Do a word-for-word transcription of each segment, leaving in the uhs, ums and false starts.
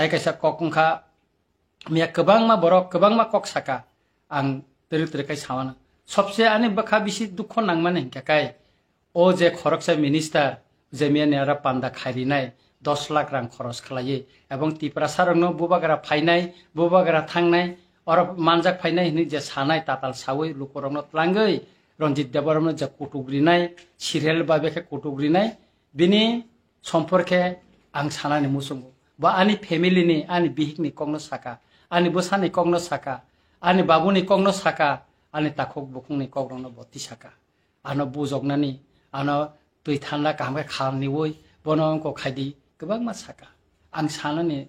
Hai kaisa kok wngkha, miya kwbangma borok kwbangma kok saka, ang twrwk twrwk khai samano. Sobse ani bwkha bisi dukho nangmani hinkha kai, o je khoroksa minister, je miya ni ara panda khairinai dos lakh rang khoros khlaiwi, ebong Tiprasa rokno bubagra phainai, bubagra thangnai, oro manjak phainai hinwi je sanai tatal sawi lukurokno tlangwi Ranjit Debbarmano je kutuk rinai, serial babe khe kutuk rinai, bini somporkhe ang sanani muchungo. Bo ani family ni, ani bihik ni kokno saka, ani bwsa ni kokno saka, ani babu ni kokno saka, ani takhuk bukhung ni kokrokno bo tisaka. Ano bujoknani, ano twi thanda kaham khe khalniwi bono wngkok khaidi kwbangma saka. Ang sanani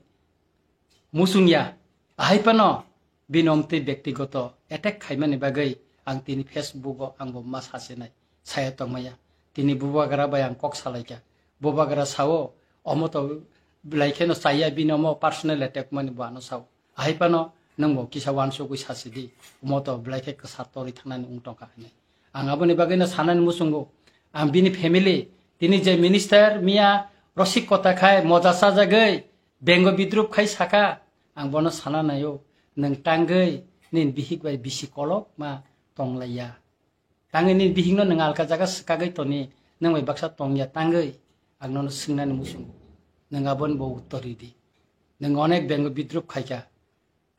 muchungya, ahai phano bini omtwi bektigoto attack khaimani bagwi ang tini Facebook o ang bo ma sasinai saya tongmaya. Tini bubagra bai ang kok salaikha. Bubagra sao, omo to belai kheno chaya, bini omo personal attack mani bo ano sao. Ahai phano nwng bo kisa wansugwi sasidi, omo to belai khe kwsa torwi thangnani wng tongkha hinwi. Ang aboni bagwino sanani muchungo, ang bini family, tini je minister miya rosik kota khai moja chajagwi, bengo bidrup khai saka, ang bono sana naio, nwng tangwi nini bihik bai bisi kolok ma tonglaiya. Tangwi nini bihikno nwng alka jaga swkagwi toni, nwng bai baksa tongya tangwi, ang nono swngnani muchungo. Nwng aboni bo uttor ridi. Nwng onek bengo bidrup khaikha.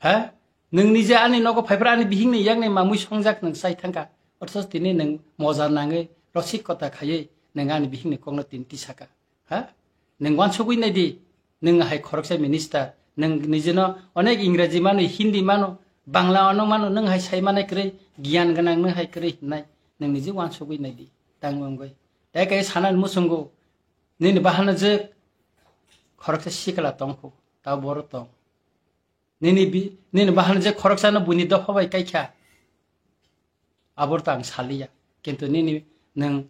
Ha? Nwng nije ani nogo phaiphra ani bihikni yakni mamwi songjak nwng chai thangkha. Othoch tini nwng moja nangwi rosik kota khaiwi nwng ani bihikni kokno tini tisaka. Ha? Nwng wansugwi naidi, nwng hai khoroksa minister, nwng nijino onek Ingraji mano, Hindi mano, Bangla ono mano, nwng hai sai manai kwrwi, giyan gwnang nwng hai kwrwi hinnai, nwng niji wansugwi naidi, tang wngwi. Tei kai sanani muchungo, nini bahano je khoroksa sikla tongkhu, ta boro tong. Nini bi-, nini bahano je khoroksano buini dopha bai kaikha, abor ta ang saliya. Kintu nini nwng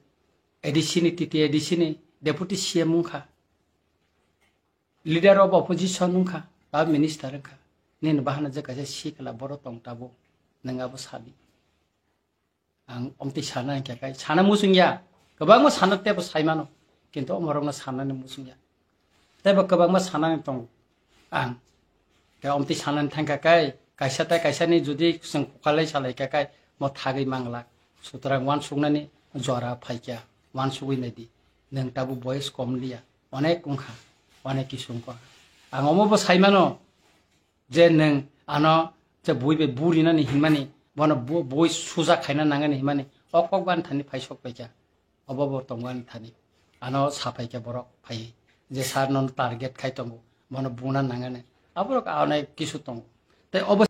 A D C ni, T T A D C ni deputy C M wngkha, leader of opposition wngkha, ba minister wngkha. Nini bahano je kaisa sikla boro tong tabuk, nwng abo sadi. Ang omtwi sana hinkhe kai sana muchungya, kwbangma sana tebo saimano, kintu omorokno sanani muchungya. Tebo kwbangma sanani tongo ang. Khe omtwi sanani thangkha kai, kaisa tai kaisani jodi chwng kukalai salaikha kai, mo thagwi manglak. Sutrang wansuknani jora phaikha, wansugwi naidi. Nwng tabuk boyes kom liya, onek wngkha, onek kisu wngkha. Ang omobo saimano, je nwng ano je bui bai burinani hinmani, bono bu-, bui suja khaina nangani hinmani, o kok bani thani phai sok paikha, obo bo tongo ani thani. Ano sa paikha borok phai, je sir nono target khai tongo, bono buna nangani, aborok ano kisu tongo. Tei obo